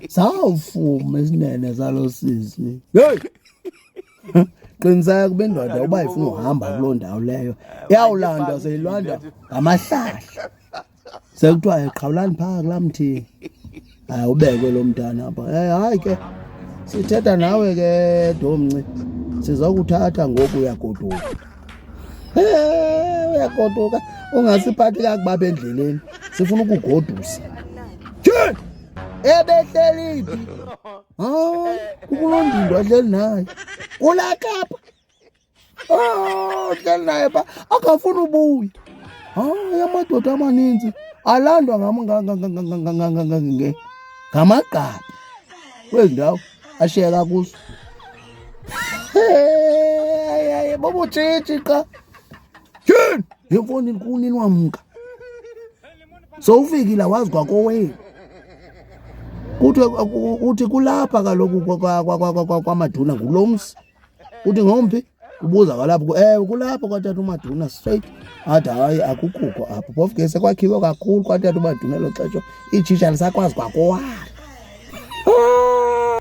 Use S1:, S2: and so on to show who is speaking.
S1: Sawufuma isinene salo sisi. Hey! Qiniseka kube indoda uba ifuna uhamba kuloo ndawo leyo. Iyawulandwa seyilwandwa ngamahlahla. Sekuthiwa eqhawulani phaa kulaa mthi. Hayi ubekwe lo mntana apha. Eh hayi ke. Sithetha nawe ke Domnci. Sizokuthatha ngoku uyagoduka. Eh uyagoduka. Ungasiphathi kakubi apha endleleni. Sifuna ukugodusa. Tyhini! Ebehleli phi? Hayi, kukulondindo ahleli naye. Kulaa Kapa. Oh, uhleli naye pha akafuni ubuya. Hayi, amadoda amaninzi alandwa ngamagqabi kwezi ndawo ashiyeka kuzo. Hayi, hayi, bobutshitshi qha. Tyhini! Yimfondini kunini wamka? Sowufikile awazi kwakowenu. Kuthiwe uthi kulapha kaloku kwaMaduna ngulo mzi. Uthi ngomphi? Ubuza kwalapho, ewe kulapho kwatata uMaduna straight. Athi hayi akukho apho. Phofu ke sekwakhiwe kakhulu kwatata uMaduna elo xesha itshisha lisakwazi kwakowalo.